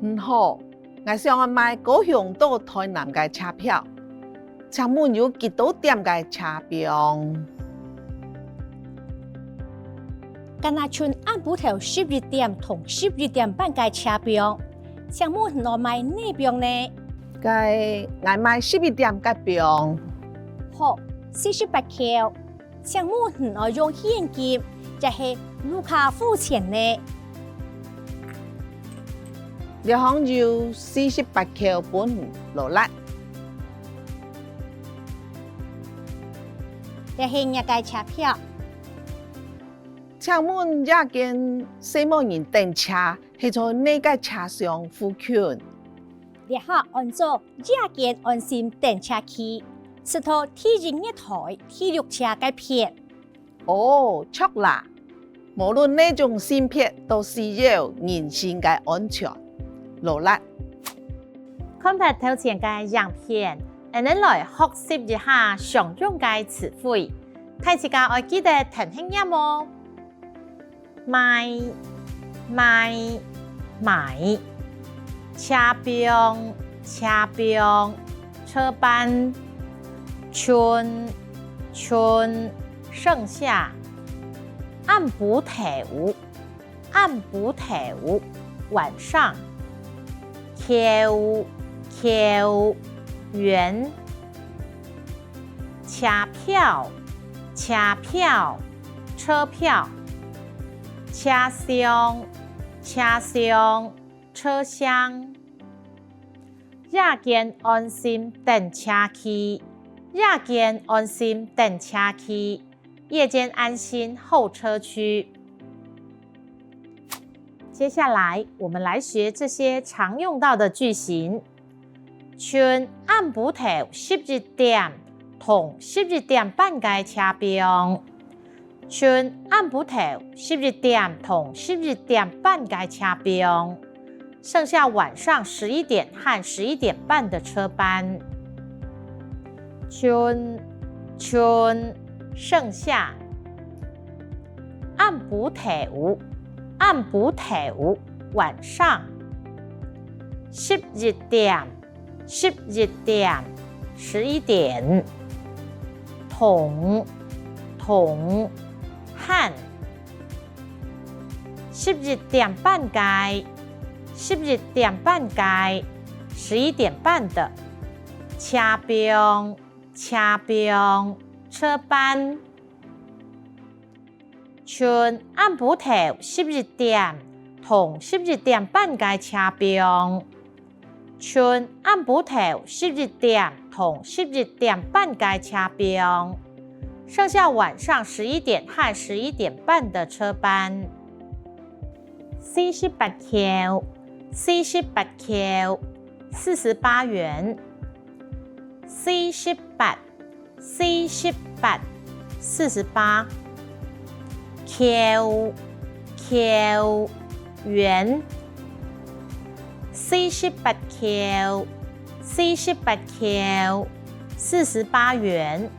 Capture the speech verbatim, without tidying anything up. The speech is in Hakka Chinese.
你好，𠊎想愛買高雄到臺南个車票，請問有幾多點个車枋？干焦賸暗晡頭十一點同十一點半个車枋，請問你愛買哪枋呢？該𠊎買十一點个枋。好，四十八箍。 請問你愛用現金，也係路卡付錢呢？這項有四十八箍分你，勞力。這係若个車票。請問這間細妹人等車係在哪个車廂附近？ 這下安做夜間安心等車區，直到第一月台第六車該片。哦，著啦！無論哪種性別，都需要人身个安全。勞力！看忒頭前个影片，𠊎等來學習一下常用个詞彙。大自家愛記得跈等唸哦！ 買，買，買。車枋，車枋，車班。賸，賸，盛夏。暗晡頭，暗晡頭，晚上。箍，箍，圓。車票，車票，車票。車廂，車廂，車廂。夜間安心等車區，夜間安心等車區。 夜間安心候車區。接下來，我們來學這些常用到的句型。賸暗晡頭十一點同十一點半个車枋。賸暗晡頭十一點同十一點半个車枋。 剩下晚上十一點和十一點半的車班。賸，賸，盛夏。暗晡頭，暗晡頭，晚上。十一點，十一點，十一點。同，同，和。 十一點半个，十一點半个，十一點半的。車枋，車枋，車班。賸暗晡頭十一點同十一點半个車枋。 賸暗晡頭十一點同十一點半个車枋，剩下晚上十一點和十一點半的車班。四十八箍，四十八箍，四十八元。四十八， 四十八，四十八。箍，箍，圓。四十八箍，四十八箍，四十八元。